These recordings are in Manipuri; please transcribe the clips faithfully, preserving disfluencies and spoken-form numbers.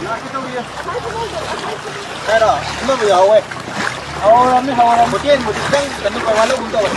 ꯂꯥꯛꯀꯦ ꯇꯧꯔꯤꯌꯦ꯫ ꯍꯥꯏꯔꯣ? ꯁꯤꯃꯕꯨ ꯌꯥꯎꯍꯧꯋꯦ꯫ ꯍꯧꯔꯝꯅꯤ, ꯍꯧꯔꯝꯅꯤ꯫ ꯍꯣꯇꯦꯜꯕꯨꯗꯤ ꯈꯤꯇꯪ ꯀꯩꯅꯣ ꯇꯧꯕ ꯋꯥꯠꯍꯧꯒꯨꯝ ꯇꯧꯋꯦ꯫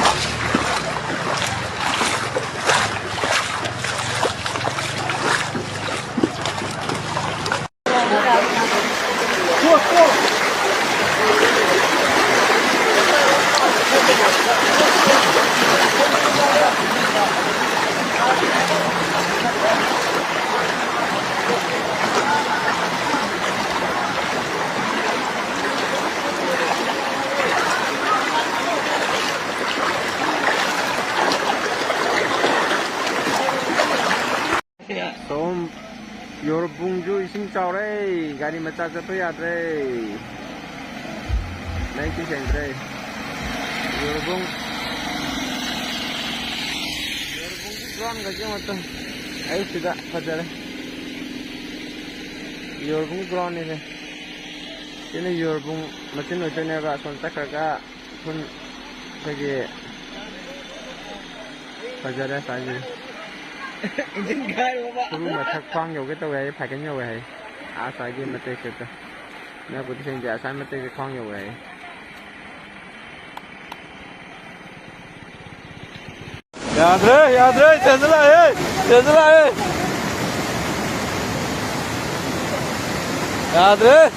ꯁꯣꯝ ꯌꯣꯔꯕꯨꯡꯁꯨ ꯏꯁꯤꯡ ꯆꯥꯎꯔꯦ, ꯒꯥꯔꯤ ꯃꯆꯥ ꯆꯠꯄ ꯌꯥꯗ꯭ꯔꯦ, ꯂꯩꯇꯤ ꯁꯦꯡꯗ꯭ꯔꯦ꯫ ꯌꯣꯔꯕꯨꯡ, ꯌꯣꯔꯕꯨꯡꯒꯤ ꯒ꯭ꯔꯥꯎꯟꯒꯁꯦ ꯌꯦꯡꯉꯣ, ꯑꯌꯨꯛꯁꯤꯗ ꯐꯖꯔꯦ꯫ ꯌꯣꯔꯕꯨꯡ ꯒ꯭ꯔꯥꯎꯟꯅꯤꯁꯦ꯫ ꯁꯤꯅ ꯌꯣꯔꯕꯨꯡ ꯃꯆꯤꯟ ꯑꯣꯏꯗꯣꯏꯅꯦꯕ꯫ ꯑꯁꯣꯝ ꯆꯠꯈ꯭ꯔꯒ ꯎꯈ꯭ꯔꯨꯜ ꯑꯩꯈꯣꯏꯒꯤ ꯐꯖꯔꯦ ꯁ꯭ꯋꯥꯏꯁꯤꯗꯤ꯫ ꯏꯟꯖꯤꯟ ꯀꯥꯏꯔꯕ? ꯎꯈ꯭ꯔꯨꯜ ꯃꯊꯛ ꯈ꯭ꯋꯥꯡ ꯌꯧꯒꯦ ꯇꯧꯋꯦ ꯍꯥꯏ, ꯐꯥꯏꯒꯟ ꯌꯧꯋꯦ ꯍꯥꯏ꯫ ꯑꯥ ꯁ꯭ꯋꯥꯏꯒꯤ ꯃꯇꯦꯛꯁꯤꯗ꯫ ꯅꯛꯄꯗꯤ ꯊꯦꯡꯗꯦ, ꯑꯁ꯭ꯋꯥꯏ ꯃꯇꯦꯛꯁꯦ ꯈ꯭ꯋꯥꯡ ꯌꯧꯋꯦ ꯍꯥꯏ꯫ ꯌꯥꯗ꯭ꯔꯦ, ꯌꯥꯗ꯭ꯔꯦ, ꯇꯦꯟꯁꯟ ꯂꯥꯛꯑꯦ, ꯇꯦꯟꯁꯟ ꯂꯥꯛꯑꯦ꯫ ꯌꯥꯗ꯭ꯔꯦ꯫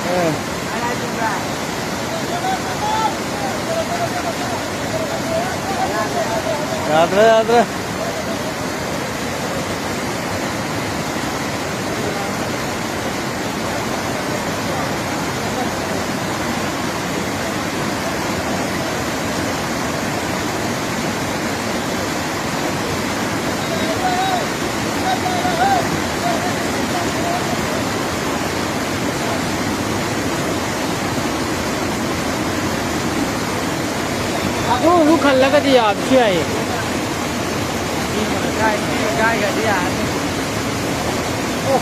ꯑꯦ꯫ ꯌꯥꯗ꯭ꯔꯦ, ꯌꯥꯗ꯭ꯔꯦ꯫ ꯑꯗꯨ ꯑꯃꯨꯛ ꯈꯜꯂꯒꯗꯤ ꯌꯥꯕꯁꯨ ꯌꯥꯏꯌꯦ꯫ ꯁꯤ ꯀꯥꯏ-, ꯁꯤ ꯀꯥꯏꯒ꯭ꯔꯗꯤ ꯌꯥꯔꯅꯤ꯫ ꯑꯣ꯫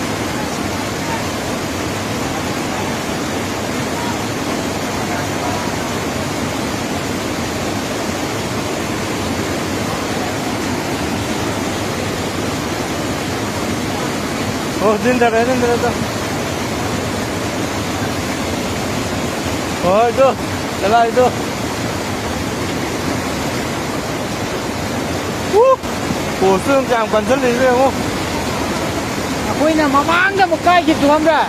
ꯑꯣ, ꯆꯤꯟꯊꯔꯦ, ꯆꯤꯟꯊꯔꯦ, ꯆꯣ꯫ ꯍꯣꯏ, ꯆꯣ꯫ ꯆꯂꯥꯏ, ꯆꯣ꯫ ꯎ! ꯄꯣꯁꯇꯨ ꯌꯦꯡꯉꯨ ꯀꯌꯥꯝ ꯀꯟꯁꯤꯜꯂꯤꯅꯣ ꯌꯦꯡꯉꯨ꯫ ꯑꯩꯈꯣꯏꯅ ꯃꯃꯥꯡꯗ ꯑꯃꯨꯛ ꯀꯥꯏꯈꯤꯕꯗꯨ ꯈꯪꯕ꯭ꯔꯥ?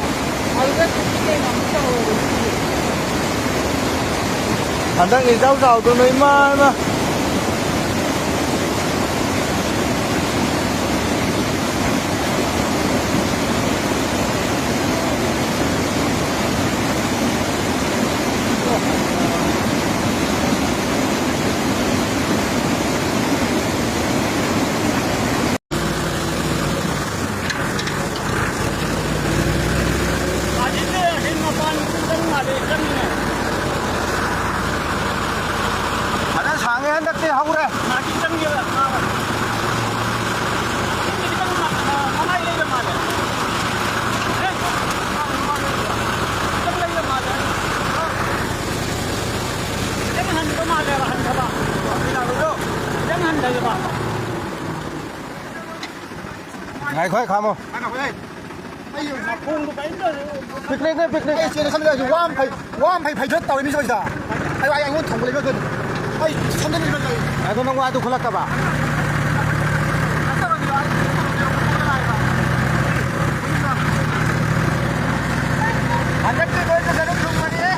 ꯑꯗꯨꯗ ꯀꯩꯅꯣ ꯑꯃꯨꯛ ꯇꯧꯔꯦ꯫ ꯍꯟꯗꯛꯅ ꯏꯆꯥꯎ ꯆꯥꯎꯗꯅ, ꯏꯃꯥ, ꯏꯃꯥ꯫ ꯐꯖꯅ ꯁꯥꯡꯉꯦ ꯍꯟꯗꯛꯇꯤ, ꯍꯧꯔꯦ꯫ ꯃꯥꯗꯤ ꯆꯪꯉꯦꯕ, ꯃꯥ꯫ ꯆꯤꯡꯗꯤ ꯈꯤꯇꯪ ꯃ-, ꯑ, ꯃꯃꯥꯏ ꯂꯩꯕ ꯃꯥꯜꯂꯦ꯫ ꯑꯦ? ꯃꯥ, ꯃꯃꯥꯏ ꯂꯩꯕ꯫ ꯈꯤꯇꯪ ꯂꯩꯕ ꯃꯥꯜꯂꯦ꯫ ꯈꯤꯇꯪ ꯍꯟꯕ ꯃꯥꯜꯂꯦꯕ, ꯍꯟꯊꯕ꯫ ꯈꯤꯇꯪ ꯍꯟꯊꯩꯌꯦꯕ꯫ ꯉꯥꯏꯈꯣ, ꯈꯥꯝꯃꯣ꯫ ꯄꯤꯛꯅꯤꯛꯅꯦ, ꯄꯤꯛꯅꯤꯛ꯫ ꯑꯩ ꯆꯦꯟꯅ ꯈꯟꯕꯗ ꯍꯧꯖꯤꯛ ꯋꯥ ꯑꯃ ꯐꯩ, ꯋꯥ ꯑꯃ ꯐꯩ, ꯐꯩ ꯐꯩ ꯇꯧꯔꯤ ꯃꯤꯁꯦ ꯍꯧꯖꯤꯛ꯫ ꯑꯩ, ꯑꯩ ꯑꯩꯉꯣꯟꯗ ꯊꯣꯡꯕ ꯂꯩꯕ ꯑꯗꯨ꯫ ꯑꯩ ꯁꯝꯗ ꯂꯩꯕ ꯂꯩ꯫ ꯑꯗꯣ ꯅꯪ ꯋꯥꯗꯨ ꯈꯨꯠꯂꯛꯇꯕ? ꯍꯟꯗꯛꯇꯤ ꯅꯣꯏ ꯄꯩꯁꯥꯗꯨ ꯊꯨꯝꯕꯅꯤꯍꯦ꯫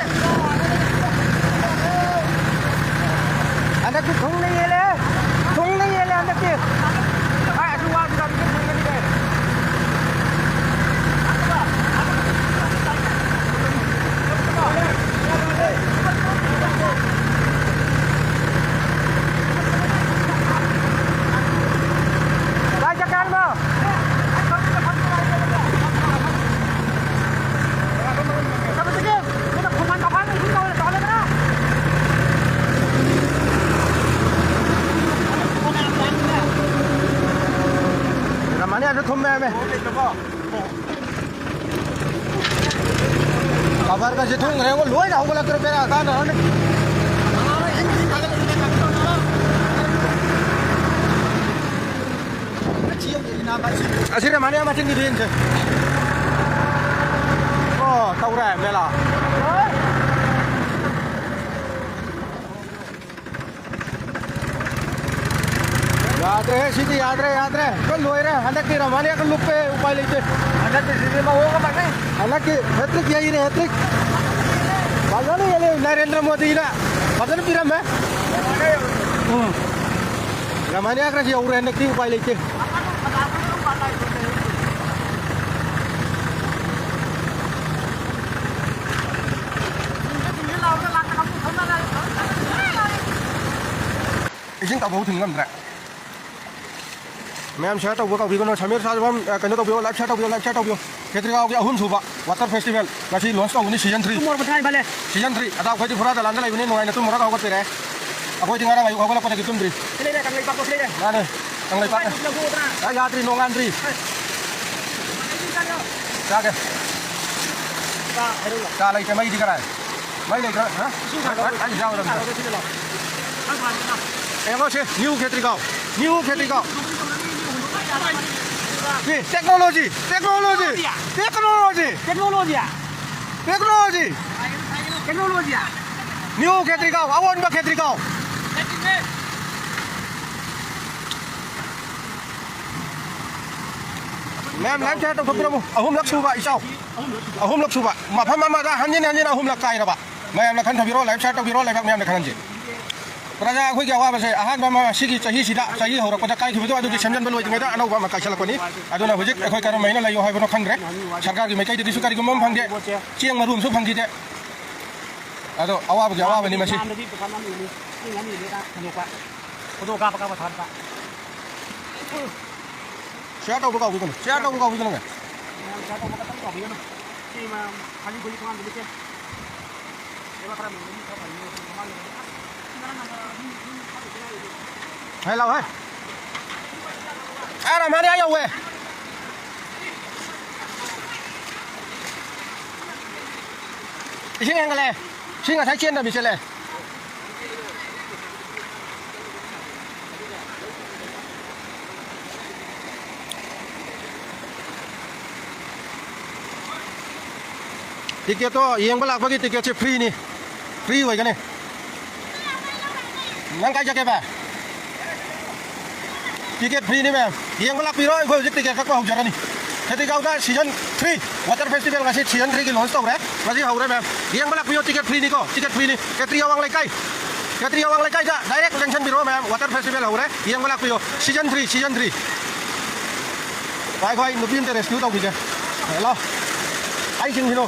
ꯍꯟꯗꯛꯇꯤ ꯊꯨꯡꯅ ꯌꯦꯜꯂꯦ꯫ ꯊꯨꯡꯅ ꯌꯦꯜꯂꯦ ꯍꯟꯗꯛꯇꯤ꯫ ꯍꯥꯏ, ꯑꯗꯨ ꯋꯥꯗꯨ ꯒꯥꯔꯤꯗ ꯊꯨꯡꯒꯅꯤ ꯀꯩꯅꯣ꯫ ꯀꯥꯏ ꯆꯠꯀꯦ ꯍꯥꯏꯅꯣ? ꯔꯃꯅꯤ ꯑꯗꯨ ꯊꯨꯝꯃꯦ ꯍꯥꯏꯃꯦ꯫ ꯀꯕꯔꯒꯁꯦ ꯊꯨꯝꯈ꯭ꯔꯦ, ꯂꯣꯏꯅ ꯍꯧꯒꯠꯂꯛꯇ꯭ꯔꯦ, ꯕꯦꯔꯥ ꯀꯥꯟꯅꯔꯅꯤ꯫ ꯑꯁꯤ ꯔꯃꯥꯅꯤꯌꯥ ꯃꯆꯤꯟꯒꯤꯗꯨ ꯌꯦꯡꯁꯦ꯫ ꯑꯣ, ꯇꯧꯔꯦ ꯃꯦꯂꯥ꯫ ꯌꯥꯗ꯭ꯔꯦꯍꯦ, ꯁꯤꯗꯤ ꯌꯥꯗ꯭ꯔꯦ, ꯌꯥꯗ꯭ꯔꯦ꯫ ꯂꯣꯏ ꯂꯣꯏꯔꯦ꯫ ꯍꯟꯗꯛꯇꯤ ꯔꯃꯥꯅꯤꯌꯥꯒ ꯂꯨꯞꯄꯦ, ꯎꯄꯥꯏ ꯂꯩꯇꯦ꯫ ꯍꯟꯗꯛꯀꯤ ꯁꯤꯗꯤ ꯃꯑꯣꯡ ꯑꯃꯅꯤ꯫ ꯍꯟꯗꯛꯇꯤ ꯍꯦꯇ꯭ꯔꯤꯛ ꯌꯩꯔꯦ, ꯍꯦꯇ꯭ꯔꯤꯛ꯫ ꯐꯖꯅ ꯌꯩꯔꯦ, ꯅꯔꯦꯟꯗ꯭ꯔ ꯃꯣꯗꯤꯅ ꯐꯖꯅ ꯄꯤꯔꯝꯃꯦ꯫ ꯎꯝ꯫ ꯔꯃꯥꯅꯤꯌꯥꯒꯁꯤ ꯌꯧꯔꯦ, ꯍꯟꯗꯛꯇꯤ ꯎꯄꯥꯏ ꯂꯩꯇꯦ꯫ ꯏꯁꯤꯡ ꯇꯥꯕꯧ ꯊꯤꯡ ꯉꯝꯗ꯭ꯔꯦ꯫ ꯃꯌꯥꯝ share ꯇꯧꯕ ꯀꯥꯎꯕꯤꯒꯅꯨ꯫ ꯁꯃꯤꯔ ꯁꯥꯖꯕꯝ, ꯑ, ꯀꯩꯅꯣ ꯇꯧꯕꯤꯌꯣ, live share ꯇꯧꯕꯤꯌꯣ, live share ꯇꯧꯕꯤꯌꯣ꯫ ꯈꯦꯇ꯭ꯔꯤꯒꯥꯎꯒꯤ ꯑꯍꯨꯝꯁꯨꯕ water festival ꯉꯁꯤ launch ꯇꯧꯒꯅꯤ, season three꯫ ꯇꯨꯝꯃꯣꯔ ꯄꯣꯊꯥꯏ ꯏꯝꯐꯥꯜꯂꯦ꯫ Season three꯫ ꯑꯗ ꯑꯩꯈꯣꯏꯗꯤ ꯐꯨꯔꯥꯗ ꯂꯥꯟꯗ ꯂꯩꯕꯅꯤ, ꯅꯨꯡꯉꯥꯏꯅ ꯇꯨꯝꯃꯨꯔꯒ ꯍꯧꯒꯠꯄꯤꯔꯦ꯫ ꯑꯩꯈꯣꯏꯗꯤ ꯉꯔꯥꯡ ꯑꯌꯨꯛ ꯍꯧꯒꯠꯂꯛꯄꯗꯒꯤ ꯇꯨꯝꯗ꯭ꯔꯤ꯫ ꯁꯤ ꯂꯩꯔꯦ, ꯀꯪꯂꯩꯄꯥꯛꯇꯣ ꯁꯤ ꯂꯩꯔꯦ꯫ ꯃꯥꯅꯦ, ꯀꯪꯂꯩꯄꯥꯛ꯫ ꯂꯧꯊꯣꯛꯑꯣꯗꯅ꯫ ꯑ, ꯌꯥꯗ꯭ꯔꯤ, ꯅꯣꯡꯉꯥꯟꯗ꯭ꯔꯤ꯫ ꯆꯥꯒꯦ꯫ ꯆꯥ ꯂꯩꯇꯦ, ꯃꯩꯗꯤ ꯀꯔꯥꯏ? ꯃꯩ ꯂꯩꯇ꯭ꯔꯥ? ꯍꯥ? ꯏꯁꯤꯡ ꯊꯥꯡꯒꯠꯂꯣ꯫ ꯑꯩ ꯌꯥꯎꯔꯕꯅꯦ꯫ ꯊꯥꯡꯒꯠꯂꯣ, ꯁꯤꯗ ꯂꯥꯎ꯫ ꯌꯦꯡꯉꯣ ꯁꯤ, new ꯈꯦꯇ꯭ꯔꯤꯒꯥꯎ, new ꯈꯦꯇ꯭ꯔꯤꯒꯥꯎ꯫ ꯁꯤ technology, technology, technology, technology꯫ ꯇꯦꯛꯅꯣꯂꯣꯖꯤꯌꯥ? Technology꯫ ꯇꯦꯛꯅꯣꯂꯣꯖꯤꯌꯥ? New ꯈꯦꯇ꯭ꯔꯤꯒꯥꯎ, ꯑꯑꯣꯟꯕ ꯈꯦꯇ꯭ꯔꯤꯒꯥꯎ꯫ ꯃꯌꯥꯝ live share ꯇꯧꯊꯣꯛꯄꯤꯔꯝꯃꯨ꯫ ꯑꯍꯨꯝꯂꯛ ꯁꯨꯕ ꯏꯆꯥꯎ꯫ ꯑꯍꯨꯝꯂꯛ ꯁꯨꯕ꯫ ꯃꯐꯝ ꯑꯃꯗ ꯍꯟꯖꯤꯟ ꯍꯟꯖꯤꯟ ꯑꯍꯨꯝꯂꯛ ꯀꯥꯏꯔꯕ꯫ ꯃꯌꯥꯝꯅ ꯈꯟꯊꯕꯤꯔꯣ, live share ꯇꯧꯕꯤꯔꯣ, ꯂꯩꯕꯥꯛ ꯃꯌꯥꯝꯅ ꯈꯟꯍꯟꯁꯤ꯫ ꯄ꯭ꯔꯖꯥ ꯑꯩꯈꯣꯏꯒꯤ ꯑꯋꯥꯕꯁꯦ ꯑꯍꯥꯟꯕ ꯑꯃ ꯁꯤꯒꯤ ꯆꯍꯤꯁꯤꯗ, ꯆꯍꯤ ꯍꯧꯔꯛꯄꯗ ꯀꯥꯏꯈꯤꯕꯗꯣ ꯑꯗꯨꯒꯤ ꯁꯦꯝꯖꯤꯟꯕ ꯂꯣꯏꯗ꯭ꯔꯤꯉꯩꯗ ꯑꯅꯧꯕ ꯑꯃ ꯀꯥꯏꯁꯜꯂꯛꯄꯅꯤ꯫ ꯑꯗꯨꯅ ꯍꯧꯖꯤꯛ ꯑꯩꯈꯣꯏ ꯀꯔꯝ ꯍꯥꯏꯅ ꯂꯩꯌꯣ ꯍꯥꯏꯕꯅꯣ ꯈꯪꯗ꯭ꯔꯦ꯫ ꯁꯔꯀꯥꯔꯒꯤ ꯃꯥꯏꯀꯩꯗꯒꯤꯁꯨ ꯀꯔꯤꯒꯨꯝꯕ ꯑꯃ ꯐꯪꯗꯦ, ꯆꯦꯡ ꯃꯔꯨ ꯑꯃꯁꯨ ꯐꯪꯈꯤꯗꯦ꯫ ꯑꯗꯣ ꯑꯋꯥꯕꯒꯤ ꯑꯋꯥꯕꯅꯤ ꯃꯁꯤ꯫ ꯐꯣꯇꯣ ꯀꯥꯞꯄ ꯀꯥꯞꯄ ꯊꯥꯒꯠꯄ꯫ Share ꯇꯧꯕ ꯀꯥꯎꯕꯤꯒꯅꯨ, share ꯇꯧꯕ ꯀꯥꯎꯕꯤꯒꯅꯨ꯫ ꯃꯌꯥꯝ share ꯇꯧꯕ ꯈꯛꯇꯪ ꯀꯥꯎꯕꯤꯒꯅꯨ꯫ ꯁꯤ ꯃꯌꯥꯝ ꯈꯥꯂꯤ ꯈꯨꯂꯤ ꯊꯣꯡꯒꯥꯟꯗ ꯂꯦꯞꯄꯦ꯫ ꯂꯩꯕꯥꯛ ꯈꯔ ꯃꯨꯟꯕ ꯃꯤ ꯈꯔ ꯐꯔꯤ, ꯃꯃꯥꯡꯗ ꯂꯩꯕ꯫ ꯍꯦ, ꯂꯥꯎ, ꯍꯦ꯫ ꯑꯥ, ꯔꯃꯥꯅꯤ ꯑꯥ ꯌꯧꯋꯦ꯫ ꯏꯁꯤꯡ ꯍꯦꯟꯒꯠꯂꯦ꯫ ꯏꯁꯤꯡ ꯉꯁꯥꯏ ꯆꯦꯟꯗꯕꯤ ꯆꯦꯜꯂꯦ꯫ ꯇꯤꯀꯦꯠꯇꯣ ꯌꯦꯡꯕ ꯂꯥꯛꯄꯒꯤ ꯇꯤꯀꯦꯠꯁꯦ ꯐ꯭ꯔꯤꯅꯤ, ꯐ꯭ꯔꯤ ꯑꯣꯏꯒꯅꯤ꯫ ꯅꯪ ꯀꯥꯏ ꯆꯠꯀꯦꯕ? ꯇꯤꯀꯦꯠ ꯐ꯭ꯔꯤꯅꯤ ꯃꯌꯥꯝ, ꯌꯦꯡꯕ ꯂꯥꯛꯄꯤꯔꯣ꯫ ꯑꯩꯈꯣꯏ ꯍꯧꯖꯤꯛ ꯇꯤꯀꯦꯠ ꯀꯛꯄ ꯍꯧꯖꯔꯅꯤ꯫ ꯈꯦꯇ꯭ꯔꯤꯒꯥꯎꯗ ꯁꯤꯖꯟ ꯊ꯭ꯔꯤ ꯋꯥꯇꯔ ꯐꯦꯁꯇꯤꯚꯦꯜ ꯉꯁꯤ ꯁꯤꯖꯟ ꯊ꯭ꯔꯤꯒꯤ ꯂꯣꯟꯁ ꯇꯧꯔꯦ, ꯉꯁꯤ ꯍꯧꯔꯦ ꯃꯌꯥꯝ꯫ ꯌꯦꯡꯕ ꯂꯥꯛꯄꯤꯌꯣ, ꯇꯤꯀꯦꯠ ꯐ꯭ꯔꯤꯅꯤꯀꯣ, ꯇꯤꯀꯦꯠ ꯐ꯭ꯔꯤꯅꯤ꯫ ꯈꯦꯇ꯭ꯔꯤ ꯑꯋꯥꯡ ꯂꯩꯀꯥꯏ, ꯈꯦꯇ꯭ꯔꯤ ꯑꯋꯥꯡ ꯂꯩꯀꯥꯏꯗ ꯗꯥꯏꯔꯦꯛ ꯂꯦꯡꯁꯟꯕꯤꯔꯣ ꯃꯌꯥꯝ꯫ ꯋꯥꯇꯔ ꯐꯦꯁꯇꯤꯚꯦꯜ ꯍꯧꯔꯦ, ꯌꯦꯡꯕ ꯂꯥꯛꯄꯤꯌꯣ꯫ Season three, season three. ꯉꯥꯏꯈꯣ, ꯑꯩ ꯅꯨꯄꯤ ꯑꯝꯇ ꯔꯦꯁꯀ꯭ꯌꯨ ꯇꯧꯈꯤꯒꯦ꯫ ꯍꯦꯜꯂꯣ, ꯑꯩ ꯁꯤꯡꯁꯤꯅꯣ꯫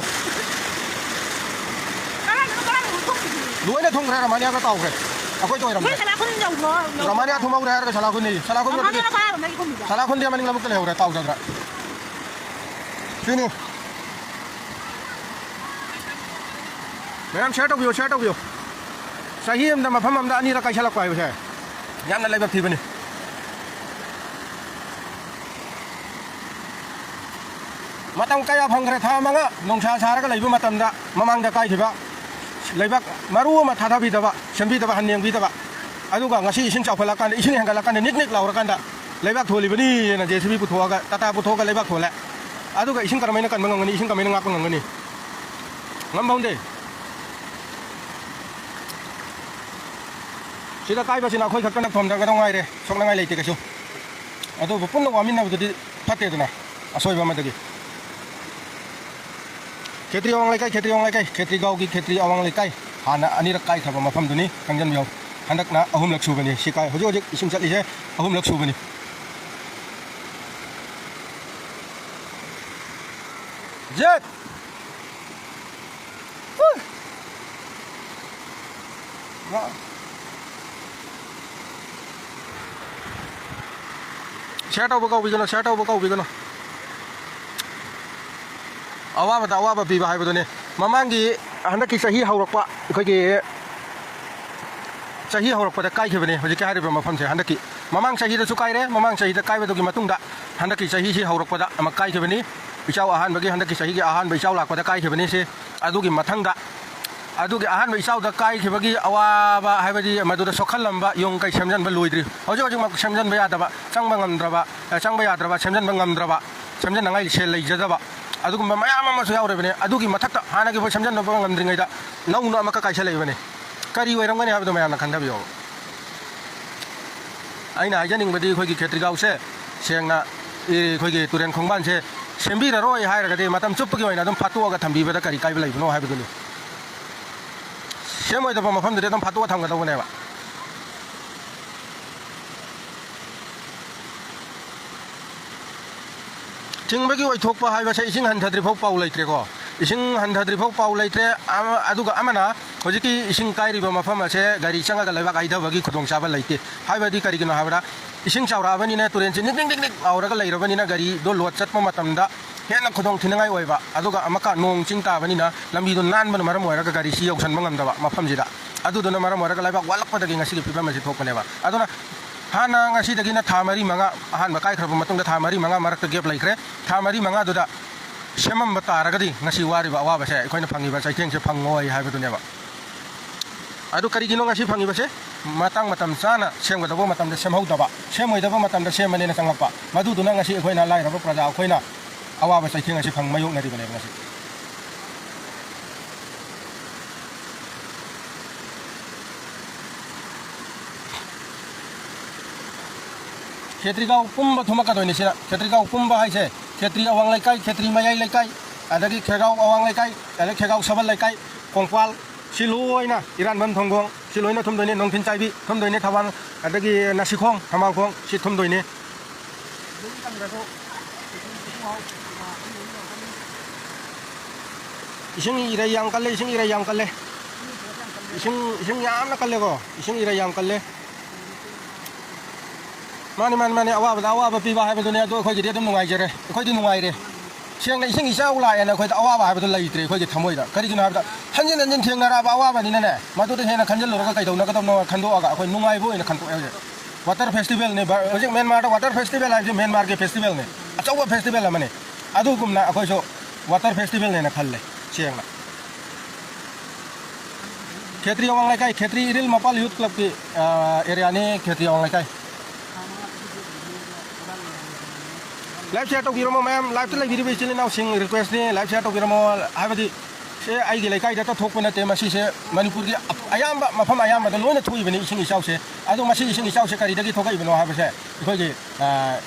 ꯀꯔꯥꯏꯗꯅꯣ, ꯀꯔꯥꯏꯗꯅꯣ ꯊꯣꯛꯈꯤꯁꯦ? ꯂꯣꯏꯅ ꯊꯨꯝꯈ꯭ꯔꯦ, ꯔꯃꯥꯅꯤꯌꯥꯒ ꯇꯥꯎꯈ꯭ꯔꯦ꯫ ꯑꯩꯈꯣꯏꯗ ꯑꯣꯏꯔꯝꯗ꯭ꯔꯦ꯫ ꯅꯣꯏ ꯁꯂꯥꯈꯨꯟ ꯌꯧꯕ꯭ꯔꯣ? ꯌꯧꯕ꯭ꯔꯣ? ꯔꯃꯥꯅꯤꯌꯥ ꯊꯨꯝꯍꯧꯔꯦ ꯍꯥꯏꯔꯒ ꯁꯂꯥꯈꯨꯟꯅꯤ꯫ ꯁꯂꯥꯈꯨꯟ ꯔꯃꯥꯅꯤꯌꯥꯅ ꯀꯔꯥꯏꯔꯣꯝꯗꯒꯤ ꯊꯨꯝꯃꯤꯕ? ꯁꯂꯥꯈꯨꯟꯗꯤ ꯃꯅꯤꯡ ꯂꯧꯕꯨꯛꯇ ꯂꯩꯍꯧꯔꯦ, ꯇꯥꯎꯖꯗ꯭ꯔꯦ꯫ ꯁꯤꯅꯤ꯫ ꯃꯌꯥꯝ ꯁꯤꯌꯔ ꯇꯧꯕꯤꯌꯣ, ꯁꯤꯌꯔ ꯇꯧꯕꯤꯌꯣ꯫ ꯆꯍꯤ ꯑꯃꯗ ꯃꯐꯝ ꯑꯃꯗ ꯑꯅꯤꯔꯛ ꯀꯥꯏꯁꯜꯂꯛꯄ ꯍꯥꯏꯕꯁꯦ ꯌꯥꯝꯅ ꯂꯥꯏꯕꯛ ꯊꯤꯕꯅꯤ꯫ ꯃꯇꯝ ꯀꯌꯥ ꯐꯪꯈ꯭ꯔꯦ, ꯊꯥ ꯃꯉꯥ ꯅꯨꯡꯁꯥ ꯁꯥꯔꯒ ꯂꯩꯕ ꯃꯇꯝꯗ ꯃꯃꯥꯡꯗ ꯀꯥꯏꯈꯤꯕ ꯂꯩꯕꯥꯛ ꯃꯔꯨ ꯑꯃ ꯊꯥꯗꯕꯤꯗꯕ, ꯁꯦꯝꯕꯤꯗꯕ, ꯍꯟ ꯌꯦꯡꯕꯤꯗꯕ꯫ ꯑꯗꯨꯒ ꯉꯁꯤ ꯏꯁꯤꯡ ꯆꯥꯎꯈꯠꯂꯛꯀꯥꯟꯗ, ꯏꯁꯤꯡ ꯍꯦꯟꯒꯠꯂꯛꯀꯥꯟꯗ ꯅꯤꯛ ꯅꯤꯛ ꯂꯥꯎꯔꯀꯥꯟꯗ ꯂꯩꯕꯥꯛ ꯊꯣꯜꯂꯤꯕꯅꯤꯅ ꯖꯦ ꯁꯤ ꯕꯤ ꯄꯨꯊꯣꯛꯑꯒ, ꯇꯥꯇꯥ ꯄꯨꯊꯣꯛꯑꯒ ꯂꯩꯕꯥꯛ ꯊꯣꯜꯂꯦ꯫ ꯑꯗꯨꯒ ꯏꯁꯤꯡ ꯀꯔꯝꯍꯥꯏꯅ ꯀꯟꯕ ꯉꯝꯒꯅꯤ? ꯏꯁꯤꯡ ꯀꯃꯥꯏꯅ ꯉꯥꯛꯄ ꯉꯝꯒꯅꯤ? ꯉꯝꯕ ꯍꯧꯅꯗꯦ꯫ ꯁꯤꯗ ꯀꯥꯏꯕꯁꯤꯅ ꯑꯩꯈꯣꯏ ꯈꯛꯇꯅ ꯊꯣꯝꯖꯒꯗꯧ ꯉꯥꯏꯔꯦ, ꯁꯣꯛꯅꯉꯥꯏ ꯂꯩꯇꯦ ꯀꯩꯁꯨ꯫ ꯑꯗꯨꯕꯨ ꯄꯨꯟꯅ ꯋꯥꯃꯤꯟꯅꯕꯗꯨꯗꯤ ꯐꯠꯇꯦꯗꯅ, ꯑꯁꯣꯏꯕ ꯑꯃꯗꯒꯤ꯫ ꯈꯦꯇ꯭ꯔꯤ ꯑꯋꯥꯡ ꯂꯩꯀꯥꯏ, ꯈꯦꯇ꯭ꯔꯤ ꯑꯋꯥꯡ ꯂꯩꯀꯥꯏ, ꯈꯦꯇ꯭ꯔꯤꯒꯥꯎꯒꯤ ꯈꯦꯇ꯭ꯔꯤ ꯑꯋꯥꯡ ꯂꯩꯀꯥꯏ ꯍꯥꯟꯅ ꯑꯅꯤꯔꯛ ꯀꯥꯏꯈ꯭ꯔꯕ ꯃꯐꯝꯗꯨꯅꯤ, ꯈꯪꯖꯟꯕꯤꯌꯨ꯫ ꯍꯟꯗꯛꯅ ꯑꯍꯨꯝꯂꯛ ꯁꯨꯕꯅꯤ ꯁꯤ ꯀꯥꯏ, ꯍꯧꯖꯤꯛ ꯍꯧꯖꯤꯛ ꯏꯁꯤꯡ ꯆꯠꯂꯤꯁꯦ ꯑꯍꯨꯝꯂꯛ ꯁꯨꯕꯅꯤ꯫ ꯖꯦꯠ! ꯍꯨ! ꯋꯥ! ꯁꯤꯌꯔ ꯇꯧꯕ ꯀꯥꯎꯕꯤꯒꯅꯨ, ꯁꯤꯌꯔ ꯇꯧꯕ ꯀꯥꯎꯕꯤꯒꯅꯨ꯫ ꯑꯋꯥꯕꯗ ꯑꯋꯥꯕ ꯄꯤꯕ ꯍꯥꯏꯕꯗꯨꯅꯤ꯫ ꯃꯃꯥꯡꯒꯤ, ꯍꯟꯗꯛꯀꯤ ꯆꯍꯤ ꯍꯧꯔꯛꯄ, ꯑꯩꯈꯣꯏꯒꯤ ꯆꯍꯤ ꯍꯧꯔꯛꯄꯗ ꯀꯥꯏꯈꯤꯕꯅꯤ ꯍꯧꯖꯤꯛꯀꯤ ꯍꯥꯏꯔꯤꯕ ꯃꯐꯝꯁꯦ꯫ ꯍꯟꯗꯛꯀꯤ, ꯃꯃꯥꯡ ꯆꯍꯤꯗꯁꯨ ꯀꯥꯏꯔꯦ, ꯃꯃꯥꯡ ꯆꯍꯤꯗ ꯀꯥꯏꯕꯗꯨꯒꯤ ꯃꯇꯨꯡꯗ ꯍꯟꯗꯛꯀꯤ ꯆꯍꯤꯁꯤ ꯍꯧꯔꯛꯄꯗ ꯑꯃ ꯀꯥꯏꯈꯤꯕꯅꯤ꯫ ꯏꯆꯥꯎ ꯑꯍꯥꯟꯕꯒꯤ, ꯍꯟꯗꯛꯀꯤ ꯆꯍꯤꯒꯤ ꯑꯍꯥꯟꯕ ꯏꯆꯥꯎ ꯂꯥꯛꯄꯗ ꯀꯥꯏꯈꯤꯕꯅꯤ ꯁꯤ꯫ ꯑꯗꯨꯒꯤ ꯃꯊꯪꯗ, ꯑꯗꯨꯒꯤ ꯑꯍꯥꯟꯕ ꯏꯆꯥꯎꯗ ꯀꯥꯏꯈꯤꯕꯒꯤ ꯑꯋꯥꯕ ꯍꯥꯏꯕꯗꯤ ꯃꯗꯨꯗ ꯁꯣꯛꯍꯜꯂꯝꯕ ꯌꯨꯝ ꯀꯩ ꯁꯦꯝꯖꯤꯟꯕ ꯂꯣꯏꯗ꯭ꯔꯤ꯫ ꯍꯧꯖꯤꯛ ꯍꯧꯖꯤꯛꯃꯛ ꯁꯦꯝꯖꯤꯟꯕ ꯌꯥꯗꯕ, ꯆꯪꯕ ꯉꯝꯗ꯭ꯔꯕ, ꯑꯦ, ꯆꯪꯕ ꯌꯥꯗ꯭ꯔꯕ, ꯁꯦꯝꯖꯤꯟꯕ ꯉꯝꯗ꯭ꯔꯕ, ꯁꯦꯝꯖꯤꯟꯅꯉꯥꯏ ꯁꯦꯜ ꯂꯩꯖꯗꯕ, ꯑꯗꯨꯒꯨꯝꯕ ꯃꯌꯥꯝ ꯑꯃꯁꯨ ꯌꯥꯎꯔꯤꯕꯅꯤ꯫ ꯑꯗꯨꯒꯤ ꯃꯊꯛꯇ ꯍꯥꯟꯅꯒꯤ ꯑꯩꯈꯣꯏ ꯁꯦꯝꯖꯤꯟꯅꯕ ꯉꯝꯗ꯭ꯔꯤꯉꯩꯗ ꯅꯧꯅ ꯑꯃꯨꯛꯀ ꯀꯥꯏꯁꯜꯂꯛꯏꯕꯅꯤ꯫ ꯀꯔꯤ ꯑꯣꯏꯔꯝꯒꯅꯤ ꯍꯥꯏꯕꯗꯨ ꯃꯌꯥꯝꯅ ꯈꯟꯊꯕꯤꯌꯣꯕ꯫ ꯑꯩꯅ ꯍꯥꯏꯖꯅꯤꯡꯕꯗꯤ ꯑꯩꯈꯣꯏꯒꯤ ꯈꯦꯇ꯭ꯔꯤꯒꯥꯎꯁꯦ ꯁꯦꯡꯅ, ꯑꯦ, ꯑꯩꯈꯣꯏꯒꯤ ꯇꯨꯔꯦꯟ ꯈꯣꯡꯕꯥꯟꯁꯦ ꯁꯦꯝꯕꯤꯔꯔꯣꯏ ꯍꯥꯏꯔꯒꯗꯤ ꯃꯇꯝ ꯆꯨꯞꯄꯒꯤ ꯑꯣꯏꯅ ꯑꯗꯨꯝ ꯐꯥꯠꯇꯣꯛꯑꯒ ꯊꯝꯕꯤꯕꯗ ꯀꯔꯤ ꯀꯥꯏꯕ ꯂꯩꯕꯅꯣ ꯍꯥꯏꯕꯗꯨꯅꯤ꯫ ꯁꯦꯝꯃꯣꯏꯗꯕ ꯃꯐꯝꯗꯨꯗꯤ ꯑꯗꯨꯝ ꯐꯥꯠꯇꯣꯛꯑ ꯊꯝꯒꯗꯧꯕꯅꯦꯕ꯫ ꯆꯤꯡꯕꯒꯤ ꯑꯣꯏꯊꯣꯛꯄ ꯍꯥꯏꯕꯁꯦ ꯏꯁꯤꯡ ꯍꯟꯊꯗ꯭ꯔꯤꯐꯥꯎ ꯄꯥꯎ ꯂꯩꯇ꯭ꯔꯦꯀꯣ꯫ ꯏꯁꯤꯡ ꯍꯟꯊꯗ꯭ꯔꯤꯐꯥꯎ ꯄꯥꯎ ꯂꯩꯇ꯭ꯔꯦ꯫ ꯑꯃ-, ꯑꯗꯨꯒ ꯑꯃꯅ ꯍꯧꯖꯤꯛꯀꯤ ꯏꯁꯤꯡ ꯀꯥꯏꯔꯤꯕ ꯃꯐꯝ ꯑꯁꯦ ꯒꯥꯔꯤ ꯆꯪꯉꯒ ꯂꯩꯕꯥꯛ ꯍꯩꯊꯕꯒꯤ ꯈꯨꯗꯣꯡꯆꯥꯕ ꯂꯩꯇꯦ꯫ ꯍꯥꯏꯕꯗꯤ ꯀꯔꯤꯒꯤꯅꯣ ꯍꯥꯏꯕꯗ, ꯏꯁꯤꯡ ꯆꯥꯎꯔꯛꯑꯕꯅꯤꯅ ꯇꯨꯔꯦꯟꯁꯤ ꯅꯤꯛ ꯅꯤꯛ ꯅꯤꯛ ꯅꯤꯛ ꯂꯥꯎꯔꯒ ꯂꯩꯔꯕꯅꯤꯅ ꯒꯥꯔꯤꯗꯣ ꯂꯣꯗ ꯆꯠꯄ ꯃꯇꯝꯗ ꯍꯦꯟꯅ ꯈꯨꯗꯣꯡ ꯊꯤꯅꯤꯡꯉꯥꯏ ꯑꯣꯏꯕ꯫ ꯑꯗꯨꯒ ꯑꯃꯨꯛꯀ ꯅꯣꯡ ꯆꯤꯡ ꯇꯥꯕꯅꯤꯅ ꯂꯝꯕꯤꯗꯣ ꯅꯥꯟꯕꯅ ꯃꯔꯝ ꯑꯣꯏꯔꯒ ꯒꯥꯔꯤꯁꯤ ꯌꯧꯁꯟꯕ ꯉꯝꯗꯕ ꯃꯐꯝꯁꯤꯗ꯫ ꯑꯗꯨꯗꯨꯅ ꯃꯔꯝ ꯑꯣꯏꯔꯒ ꯂꯩꯕꯥꯛ ꯋꯥꯠꯂꯛꯄꯗꯒꯤ ꯉꯁꯤꯒꯤ ꯐꯤꯕꯝ ꯑꯁꯤ ꯊꯣꯛꯄꯅꯦꯕ꯫ ꯑꯗꯨꯅ ꯍꯥꯟꯅ ꯉꯁꯤꯗꯒꯤꯅ ꯊꯥ ꯃꯔꯤ ꯃꯉꯥ, ꯑꯍꯥꯟꯕ ꯀꯥꯏꯈ꯭ꯔꯕ ꯃꯇꯨꯡꯗ ꯊꯥ ꯃꯔꯤ ꯃꯉꯥ ꯃꯔꯛꯇ ꯒꯦꯞ ꯂꯩꯈ꯭ꯔꯦ꯫ ꯊꯥ ꯃꯔꯤ ꯃꯉꯥꯗꯨꯗ ꯁꯦꯝꯃꯝꯕ ꯇꯥꯔꯒꯗꯤ ꯉꯁꯤ ꯋꯥꯔꯤꯕ ꯑꯋꯥꯕꯁꯦ, ꯑꯩꯈꯣꯏꯅ ꯐꯪꯉꯤꯕ ꯆꯩꯊꯦꯡꯁꯦ ꯐꯪꯉꯣꯏ ꯍꯥꯏꯕꯗꯨꯅꯦꯕ꯫ ꯑꯗꯨ ꯀꯔꯤꯒꯤꯅꯣ ꯉꯁꯤ ꯐꯪꯉꯤꯕꯁꯦ? ꯃꯇꯥꯡ ꯃꯇꯝ ꯆꯥꯅ ꯁꯦꯝꯒꯗꯧꯕ ꯃꯇꯝꯗ ꯁꯦꯝꯍꯧꯗꯕ, ꯁꯦꯝꯃꯣꯏꯗꯕ ꯃꯇꯝꯗ ꯁꯦꯝꯕꯅꯦꯅ ꯆꯪꯂꯛꯄ, ꯃꯗꯨꯗꯨꯅ ꯉꯁꯤ ꯑꯩꯈꯣꯏꯅ ꯂꯥꯏꯔꯕ ꯄ꯭ꯔꯖꯥ ꯑꯩꯈꯣꯏꯅ ꯑꯋꯥꯕ ꯆꯩꯊꯦꯡ ꯑꯁꯤ ꯐꯪ ꯃꯥꯌꯣꯛꯅꯔꯤꯕꯅꯦꯕ ꯉꯁꯤ꯫ ꯈꯦꯇ꯭ꯔꯤꯒꯥꯎ ꯄꯨꯝꯕ ꯊꯨꯝꯃꯛꯀꯗꯣꯏꯅꯤ ꯁꯤꯅ꯫ ꯈꯦꯇ꯭ꯔꯤꯒꯥꯎ ꯄꯨꯝꯕ ꯍꯥꯏꯁꯦ ꯈꯦꯇ꯭ꯔꯤ ꯑꯋꯥꯡ ꯂꯩꯀꯥꯏ, ꯈꯦꯇ꯭ꯔꯤ ꯃꯌꯥꯏ ꯂꯩꯀꯥꯏ, ꯑꯗꯒꯤ ꯈꯦꯒꯥꯎ ꯑꯋꯥꯡ ꯂꯩꯀꯥꯏ, ꯑꯗꯒꯤ ꯈꯦꯒꯥꯎ ꯁꯕꯜ ꯂꯩꯀꯥꯏ, ꯀꯣꯡꯄꯥꯜ, ꯁꯤ ꯂꯣꯏꯅ ꯏꯔꯥꯟꯕꯝ ꯊꯣꯡꯒꯣꯡ, ꯁꯤ ꯂꯣꯏꯅ ꯊꯨꯝꯗꯣꯏꯅꯤ, ꯅꯣꯡꯊꯤꯟ ꯆꯥꯏꯕꯤ ꯊꯨꯝꯗꯣꯏꯅꯤ, ꯊꯧꯕꯥꯜ, ꯑꯗꯒꯤ ꯅꯥꯁꯤꯈꯣꯡ, ꯊꯝꯕꯥꯜꯈꯣꯡ, ꯁꯤ ꯊꯨꯝꯗꯣꯏꯅꯤ꯫ ꯏꯁꯤꯡ ꯏꯔꯩ ꯌꯥꯝ ꯀꯜꯂꯦ, ꯏꯁꯤꯡ ꯏꯔꯩ ꯌꯥꯝ ꯀꯜꯂꯦ꯫ ꯏꯁꯤꯡ, ꯏꯁꯤꯡ ꯌꯥꯝꯅ ꯀꯜꯂꯦꯀꯣ, ꯏꯁꯤꯡ ꯏꯔꯩ ꯌꯥꯝ ꯀꯜꯂꯦ꯫ ꯃꯥꯅꯤ, ꯃꯥꯅꯤ, ꯃꯥꯅꯤ, ꯑꯋꯥꯕꯗ ꯑꯋꯥꯕ ꯄꯤꯕ ꯍꯥꯏꯕꯗꯨꯅꯦ꯫ ꯑꯗꯣ ꯑꯩꯈꯣꯏꯒꯤꯗꯤ ꯑꯗꯨꯝ ꯅꯨꯡꯉꯥꯏꯖꯔꯦ, ꯑꯩꯈꯣꯏꯗꯤ ꯅꯨꯡꯉꯥꯏꯔꯦ꯫ ꯁꯦꯡꯅ ꯏꯁꯤꯡ ꯏꯆꯥꯎ ꯂꯥꯛꯑꯦꯅ ꯑꯩꯈꯣꯏꯗ ꯑꯋꯥꯕ ꯍꯥꯏꯕꯗꯨ ꯂꯩꯇ꯭ꯔꯦ ꯑꯩꯈꯣꯏꯒꯤ ꯊꯃꯣꯏꯗ꯫ ꯀꯔꯤꯒꯤꯅꯣ ꯍꯥꯏꯕꯗ, ꯍꯟꯖꯤꯟ ꯍꯟꯖꯤꯟ ꯊꯦꯡꯅꯔꯛꯑꯕ ꯑꯋꯥꯕꯅꯤꯅꯅꯦ, ꯃꯗꯨꯗ ꯍꯦꯟꯅ ꯈꯟꯖꯤꯜꯂꯨꯔꯒ ꯀꯩꯗꯧꯅꯒꯗꯕꯅꯣ ꯈꯟꯗꯣꯛꯑꯒ ꯑꯩꯈꯣꯏ ꯅꯨꯡꯉꯥꯏꯕ ꯑꯣꯏꯅ ꯈꯟꯗꯣꯛꯑꯦ ꯍꯧꯖꯤꯛ꯫ ꯋꯥꯇꯔ ꯐꯦꯁꯇꯤꯚꯦꯜꯅꯤ, ꯚ-, ꯍꯧꯖꯤꯛ ꯃ꯭ꯌꯥꯟꯃꯥꯔꯗ ꯋꯥꯇꯔ ꯐꯦꯁꯇꯤꯚꯦꯜ ꯍꯥꯏꯕꯁꯤ ꯃ꯭ꯌꯥꯟꯃꯥꯔꯒꯤ ꯐꯦꯁꯇꯤꯚꯦꯜꯅꯤ, ꯑꯆꯧꯕ ꯐꯦꯁꯇꯤꯚꯦꯜ ꯑꯃꯅꯤ꯫ ꯑꯗꯨꯒꯨꯝꯅ ꯑꯩꯈꯣꯏꯁꯨ ꯋꯥꯇꯔ ꯐꯦꯁꯇꯤꯚꯦꯜꯅꯦꯅ ꯈꯜꯂꯦ ꯁꯦꯡꯅ꯫ ꯈꯦꯇ꯭ꯔꯤ ꯑꯋꯥꯡ ꯂꯩꯀꯥꯏ, ꯈꯦꯇ꯭ꯔꯤ ꯏꯔꯤꯜ ꯃꯄꯥꯜ ꯌꯨꯠ ꯀ꯭ꯂꯕꯀꯤ, ꯑ, ꯑꯦꯔꯤꯌꯥꯅꯤ ꯈꯦꯇ꯭ꯔꯤ ꯑꯋꯥꯡ ꯂꯩꯀꯥꯏ꯫ Live share ꯇꯧꯕꯤꯔꯝꯃꯣ ꯃꯌꯥꯝ, live ꯇ ꯂꯩꯕꯤꯔꯤꯕ ꯏꯆꯤꯜ ꯏꯅꯥꯎꯁꯤꯡ request ꯅꯤ, live share ꯇꯧꯕꯤꯔꯝꯃꯣ꯫ ꯍꯥꯏꯕꯗꯤ ꯁꯦ ꯑꯩꯒꯤ ꯂꯩꯀꯥꯏꯗ ꯊꯣꯛꯄ ꯅꯠꯇꯦ, ꯃꯁꯤꯁꯦ ꯃꯅꯤꯄꯨꯔꯒꯤ ꯑꯌꯥꯝꯕ ꯃꯐꯝ ꯑꯌꯥꯝꯕꯗ ꯂꯣꯏꯅ ꯊꯣꯛꯏꯕꯅꯤ ꯏꯁꯤꯡ ꯏꯆꯥꯎꯁꯦ꯫ ꯑꯗꯣ ꯃꯁꯤ ꯏꯁꯤꯡ ꯏꯆꯥꯎꯁꯦ ꯀꯔꯤꯗꯒꯤ ꯊꯣꯛꯂꯛꯏꯕꯅꯣ ꯍꯥꯏꯕꯁꯦ ꯑꯩꯈꯣꯏꯒꯤ, ꯑ,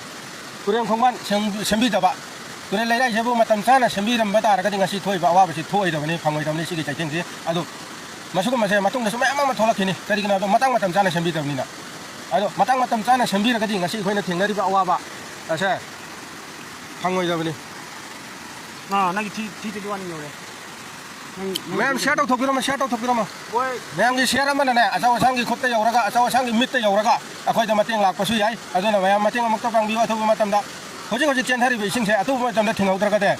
ꯇꯨꯔꯦꯜ ꯈꯣꯡꯕꯥꯟ ꯁꯦꯝ-, ꯁꯦꯝꯕꯤꯗꯕ, ꯇꯨꯔꯦꯜ ꯂꯩꯔꯥꯏꯁꯤꯕꯨ ꯃꯇꯝ ꯆꯥꯅ ꯁꯦꯝꯕꯤꯔꯝꯕ ꯇꯥꯔꯒꯗꯤ ꯉꯁꯤ ꯊꯣꯛꯏꯕ ꯑꯋꯥꯕꯁꯤ ꯊꯣꯛꯑꯣꯏꯗꯕꯅꯤ, ꯐꯪꯉꯣꯏꯗꯕꯅꯤ ꯁꯤꯒꯤ ꯆꯩꯊꯦꯡꯁꯤ꯫ ꯑꯗꯣ ꯃꯁꯤꯒꯨꯝꯕꯁꯦ ꯃꯇꯨꯡꯗꯁꯨ ꯃꯌꯥꯝ ꯑꯃ ꯊꯣꯛꯂꯛꯈꯤꯅꯤ꯫ ꯀꯔꯤꯒꯤꯅꯣ ꯍꯥꯏꯕꯗ ꯃꯇꯥꯡ ꯃꯇꯝ ꯆꯥꯅ ꯁꯦꯝꯕꯤꯗꯕꯅꯤꯅ꯫ ꯑꯗꯣ ꯃꯇꯥꯡ ꯃꯇꯝ ꯆꯥꯅ ꯁꯦꯝꯕꯤꯔꯒꯗꯤ ꯉꯁꯤ ꯑꯩꯈꯣꯏꯅ ꯊꯦꯡꯅꯔꯤꯕ ꯑꯋꯥꯕ ꯑꯁꯦ ꯐꯪꯉꯣꯏꯗꯕꯅꯤ꯫ ꯑꯥ, ꯅꯪꯒꯤ ꯊ꯭ꯔꯤ, ꯊ꯭ꯔꯤ ꯇ꯭ꯋꯦꯟꯇꯤ ꯋꯥꯟ ꯌꯧꯔꯦ꯫ ꯅꯪ, ꯅꯪ ꯃꯌꯥꯝ share ꯇꯧꯊꯣꯛꯄꯤꯔꯝꯃꯣ, share ꯇꯧꯊꯣꯛꯄꯤꯔꯝꯃꯣ꯫ ꯍꯣꯏ꯫ ꯃꯌꯥꯝꯒꯤ share ꯑꯃꯅꯅꯦ, ꯑꯆꯧ ꯑꯁꯥꯡꯒꯤ ꯈꯨꯠꯇ ꯌꯧꯔꯒ, ꯑꯆꯧ ꯑꯁꯥꯡꯒꯤ ꯃꯤꯠꯇ ꯌꯧꯔꯒ ꯑꯩꯈꯣꯏꯗ ꯃꯇꯦꯡ ꯂꯥꯛꯄꯁꯨ ꯌꯥꯏ꯫ ꯑꯗꯨꯅ ꯃꯌꯥꯝ ꯃꯇꯦꯡ ꯑꯃꯨꯛꯇ ꯄꯥꯡꯕꯤꯌꯨ꯫ ꯑꯊꯨꯕ ꯃꯇꯝꯗ, ꯍꯧꯖꯤꯛ ꯍꯧꯖꯤꯛ ꯆꯦꯟꯊꯔꯤꯕ ꯏꯁꯤꯡꯁꯦ ꯑꯊꯨꯕ ꯃꯇꯝꯗ ꯊꯤꯡꯍꯧꯗ꯭ꯔꯒꯗꯤ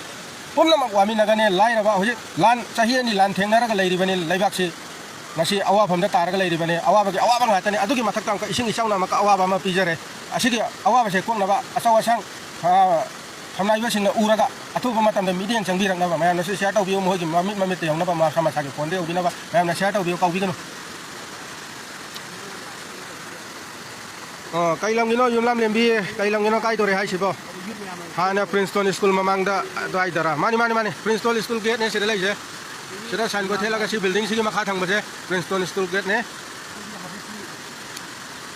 ꯄꯨꯝꯅꯃꯛ ꯋꯥꯃꯤꯟꯅꯒꯅꯤ꯫ ꯂꯥꯏꯔꯕ ꯍꯧꯖꯤꯛ ꯂꯥꯟ, ꯆꯍꯤ ꯑꯅꯤ ꯂꯥꯟ ꯊꯦꯡꯅꯔꯒ ꯂꯩꯔꯤꯕꯅꯤ ꯂꯩꯕꯥꯛꯁꯤ꯫ ꯉꯁꯤ ꯑꯋꯥꯐꯝꯗ ꯇꯥꯔꯒ ꯂꯩꯔꯤꯕꯅꯤ꯫ ꯑꯋꯥꯕꯒꯤ ꯑꯋꯥꯕ ꯉꯥꯛꯇꯅꯤ꯫ ꯑꯗꯨꯒꯤ ꯃꯊꯛꯇ ꯑꯃꯨꯛꯀ ꯏꯁꯤꯡ ꯏꯆꯥꯎꯅ ꯑꯃꯨꯛꯀ ꯑꯋꯥꯕ ꯑꯃ ꯄꯤꯖꯔꯦ꯫ ꯑꯁꯤꯒꯤ ꯑꯋꯥꯕꯁꯦ ꯀꯣꯛꯅꯕ ꯑꯆꯧ ꯑꯁꯥꯡ, ꯑ, ꯐꯝꯅꯥꯏꯕꯁꯤꯡꯅ ꯎꯔꯒ ꯑꯊꯨꯕ ꯃꯇꯝꯗ ꯃꯤꯠꯌꯦꯡ ꯆꯪꯕꯤꯔꯛꯅꯕ ꯃꯌꯥꯝꯅꯁꯨ share ꯇꯧꯕꯤꯌꯨ꯫ ꯃꯈꯣꯏꯒꯤ ꯃꯃꯤꯠ ꯃꯃꯤꯠꯇ ꯌꯧꯅꯕ, ꯃꯁꯥ ꯃꯁꯥꯒꯤ phone ꯗ ꯌꯧꯕꯤꯅꯕ ꯃꯌꯥꯝꯅ share ꯇꯧꯕꯤꯌꯨ, ꯀꯥꯎꯕꯤꯒꯅꯨ꯫ ꯑꯣ, ꯀꯩ ꯂꯝꯒꯤꯅꯣ ꯌꯨꯝꯂꯥꯝ ꯂꯦꯝꯕꯤ? ꯀꯩ ꯂꯝꯒꯤꯅꯣ ꯀꯥꯏꯗꯧꯔꯦ ꯍꯥꯏꯁꯤꯕꯣ? ꯍꯥꯟꯅ ꯄ꯭ꯔꯤꯟꯁꯇꯣꯟ ꯁ꯭ꯀꯨꯜ ꯃꯃꯥꯡꯗ ꯑꯗꯨꯋꯥꯏꯗꯔ? ꯃꯥꯅꯤ, ꯃꯥꯅꯤ, ꯃꯥꯅꯤ, ꯄ꯭ꯔꯤꯟꯁꯇꯣꯟ ꯁ꯭ꯀꯨꯜ gate ꯅꯦ ꯁꯤꯗ ꯂꯩꯁꯦ꯫ ꯁꯤꯗ sign board ꯊꯦꯠꯂꯒ ꯁꯤ building ꯁꯤꯒꯤ ꯃꯈꯥ ꯊꯪꯕꯁꯦ ꯄ꯭ꯔꯤꯟꯁꯇꯣꯟ ꯁ꯭ꯀꯨꯜ gate ꯅꯦ꯫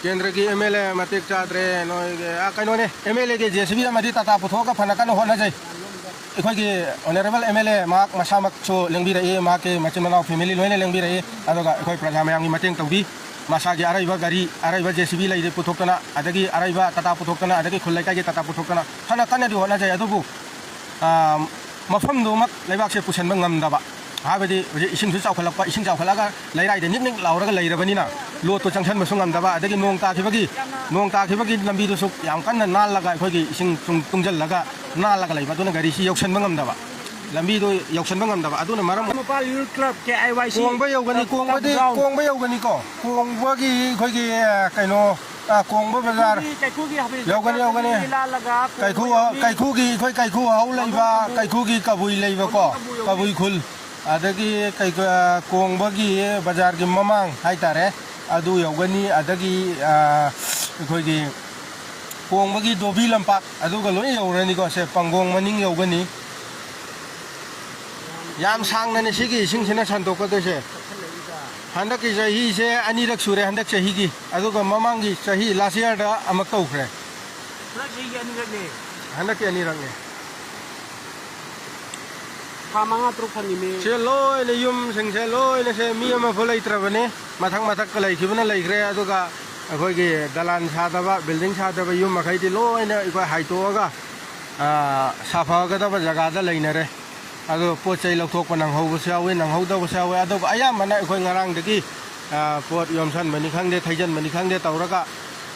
ꯀꯦꯟꯗ꯭ꯔꯒꯤ MLA ꯃꯇꯤꯛ ꯆꯥꯗ꯭ꯔꯦ ꯅꯣꯏꯒꯤ, ꯑ, ꯀꯩꯅꯣꯅꯦ, MLA ꯒꯤ JCB ꯑꯃꯗꯤ ꯇꯥꯇꯥ ꯄꯨꯊꯣꯛꯑꯒ ꯐꯅ ꯀꯟꯅ ꯍꯣꯠꯅꯖꯩ꯫ ꯑꯩꯈꯣꯏꯒꯤ honourable MLA ꯃꯍꯥꯛ ꯃꯁꯥꯃꯛꯁꯨ ꯂꯦꯡꯕꯤꯔꯛꯏ, ꯃꯍꯥꯛꯀꯤ ꯃꯆꯤꯟ ꯃꯅꯥꯎ family ꯂꯣꯏꯅ ꯂꯦꯡꯕꯤꯔꯛꯏ꯫ ꯑꯗꯨꯒ ꯑꯩꯈꯣꯏ ꯄ꯭ꯔꯖꯥ ꯃꯌꯥꯝꯒꯤ ꯃꯇꯦꯡ ꯇꯧꯕꯤ꯫ ꯃꯁꯥꯒꯤ ꯑꯔꯩꯕ ꯒꯥꯔꯤ, ꯑꯔꯩꯕ JCB ꯂꯩꯔꯦ ꯄꯨꯊꯣꯛꯇꯅ, ꯑꯗꯒꯤ ꯑꯔꯩꯕ ꯇꯥꯇꯥ ꯄꯨꯊꯣꯛꯇꯅ, ꯑꯗꯒꯤ ꯈꯨꯜ ꯂꯩꯀꯥꯏꯒꯤ ꯇꯥꯇꯥ ꯄꯨꯊꯣꯛꯇꯅ ꯐꯅ ꯀꯟꯅꯗꯤ ꯍꯣꯠꯅꯖꯩ꯫ ꯑꯗꯨꯕꯨ, ꯑ, ꯃꯐꯝꯗꯨꯃꯛ ꯂꯩꯕꯥꯛꯁꯦ ꯄꯨꯁꯟꯕ ꯉꯝꯗꯕ, ꯍꯥꯏꯕꯗꯤ ꯍꯧꯖꯤꯛ ꯏꯁꯤꯡꯁꯨ ꯆꯥꯎꯈꯠꯂꯛꯄ, ꯏꯁꯤꯡ ꯆꯥꯎꯈꯠꯂꯛꯑꯒ ꯂꯩꯔꯥꯏꯗ ꯅꯤꯛ ꯅꯤꯛ ꯂꯥꯎꯔꯒ ꯂꯩꯔꯕꯅꯤꯅ load ꯇꯣ ꯆꯪꯁꯟꯕꯁꯨ ꯉꯝꯗꯕ, ꯑꯗꯒꯤ ꯅꯣꯡ ꯇꯥꯈꯤꯕꯒꯤ, ꯅꯣꯡ ꯇꯥꯈꯤꯕꯒꯤ ꯂꯝꯕꯤꯗꯨꯁꯨ ꯌꯥꯝ ꯀꯟꯅ ꯅꯥꯜꯂꯒ ꯑꯩꯈꯣꯏꯒꯤ ꯏꯁꯤꯡ ꯇꯨꯡ-, ꯇꯨꯡꯁꯤꯜꯂꯒ ꯅꯥꯜꯂꯒ ꯂꯩꯕ, ꯑꯗꯨꯅ ꯒꯥꯔꯤꯁꯤ ꯌꯧꯁꯟꯕ ꯉꯝꯗꯕ, ꯂꯝꯕꯤꯗꯣ ꯌꯧꯁꯟꯕ ꯉꯝꯗꯕ꯫ ꯑꯗꯨꯅ ꯃꯔꯝ ꯃꯄꯥꯜ Youth Club, KIYC, ꯀꯣꯡꯕ ꯌꯧꯒꯅꯤ, ꯀꯣꯡꯕꯗꯤ, ꯀꯣꯡꯕ ꯌꯧꯒꯅꯤꯀꯣ꯫ ꯀꯣꯡꯕꯒꯤ ꯑꯩꯈꯣꯏꯒꯤ, ꯑ, ꯀꯩꯅꯣ, ꯑ, ꯀꯣꯡꯕ ꯕꯖꯥꯔ ꯀꯩꯈꯨꯒꯤ ꯍꯥꯐꯤꯁ ꯌꯧꯒꯅꯤ, ꯌꯧꯒꯅꯤ꯫ ꯂꯥꯜꯂꯒ ꯀꯩꯈꯨ, ꯀꯣꯡꯕ ꯌꯧꯅꯤ꯫ ꯀꯩꯈꯨꯒꯤ, ꯑꯩꯈꯣꯏ ꯀꯩꯈꯨ ꯍꯧ ꯂꯩꯕ, ꯀꯩꯈꯨꯒꯤ ꯀꯕꯨꯏ ꯂꯩꯕꯀꯣ, ꯀꯕꯨꯏ ꯈꯨꯜ, ꯑꯗꯒꯤ ꯀꯩ-, ꯑ, ꯀꯣꯡꯕꯒꯤ ꯕꯖꯥꯔꯒꯤ ꯃꯃꯥꯡ ꯍꯥꯏꯇꯥꯔꯦ, ꯑꯗꯨ ꯌꯧꯒꯅꯤ꯫ ꯑꯗꯒꯤ, ꯑ, ꯑꯩꯈꯣꯏꯒꯤ ꯀꯣꯡꯕꯒꯤ ꯗꯣꯕꯤ ꯂꯝꯄꯥꯛ ꯑꯗꯨꯒ ꯂꯣꯏ ꯌꯧꯔꯅꯤꯀꯣ꯫ ꯁꯦ ꯄꯪꯒꯣꯡ ꯃꯅꯤꯡ ꯌꯧꯒꯅꯤ꯫ ꯌꯥꯝ ꯁꯥꯡꯅꯅꯦ ꯁꯤꯒꯤ ꯏꯁꯤꯡꯁꯤꯅ ꯁꯟꯗꯣꯛꯀꯗꯣꯏꯁꯦ꯫ ꯍꯟꯗꯛꯀꯤ ꯆꯍꯤꯁꯦ ꯑꯅꯤꯔꯛ ꯁꯨꯔꯦ, ꯍꯟꯗꯛ ꯆꯍꯤꯒꯤ꯫ ꯑꯗꯨꯒ ꯃꯃꯥꯡꯒꯤ ꯆꯍꯤ, ꯂꯥꯁ ꯌꯥꯔꯗ ꯑꯃꯛ ꯇꯧꯈ꯭ꯔꯦ꯫ ꯍꯟꯗꯛ ꯆꯍꯤꯒꯤ ꯑꯅꯤꯔꯛꯅꯦ꯫ ꯍꯟꯗꯛꯀꯤ ꯑꯅꯤꯔꯛꯅꯦ꯫ ꯊꯥ ꯃꯉꯥ ꯇꯔꯨꯛ ꯐꯪꯉꯤꯅꯦ꯫ ꯁꯦ ꯂꯣꯏꯅ ꯌꯨꯝꯁꯤꯡꯁꯦ ꯂꯣꯏꯅ ꯁꯦ ꯃꯤ ꯑꯃꯐꯥꯎ ꯂꯩꯇ꯭ꯔꯕꯅꯦ꯫ ꯃꯊꯛ ꯃꯊꯛꯇ ꯂꯩꯈꯤꯕꯅ ꯂꯩꯈ꯭ꯔꯦ꯫ ꯑꯗꯨꯒ ꯑꯩꯈꯣꯏꯒꯤ ꯗꯂꯥꯟ ꯁꯥꯗꯕ, ꯕꯤꯜꯗꯤꯡ ꯁꯥꯗꯕ ꯌꯨꯝ ꯃꯈꯩꯗꯤ ꯂꯣꯏꯅ ꯑꯩꯈꯣꯏ ꯍꯥꯏꯗꯣꯛꯑꯒ, ꯑ, ꯁꯥꯐꯒꯗꯕ ꯖꯒꯥꯗ ꯂꯩꯅꯔꯦ꯫ ꯑꯗꯣ ꯄꯣꯠ ꯆꯩ ꯂꯧꯊꯣꯛꯄ ꯅꯪꯍꯧꯕꯁꯨ ꯌꯥꯎꯏ, ꯅꯪꯍꯧꯗꯕꯁꯨ ꯌꯥꯎꯏ꯫ ꯑꯗꯨꯕꯨ ꯑꯌꯥꯝꯕꯅ ꯑꯩꯈꯣꯏ ꯉꯔꯥꯡꯗꯒꯤ, ꯑ, ꯄꯣꯠ ꯌꯣꯝꯁꯟꯕꯅꯤ ꯈꯪꯗꯦ, ꯊꯩꯖꯟꯕꯅꯤ ꯈꯪꯗꯦ ꯇꯧꯔꯒ,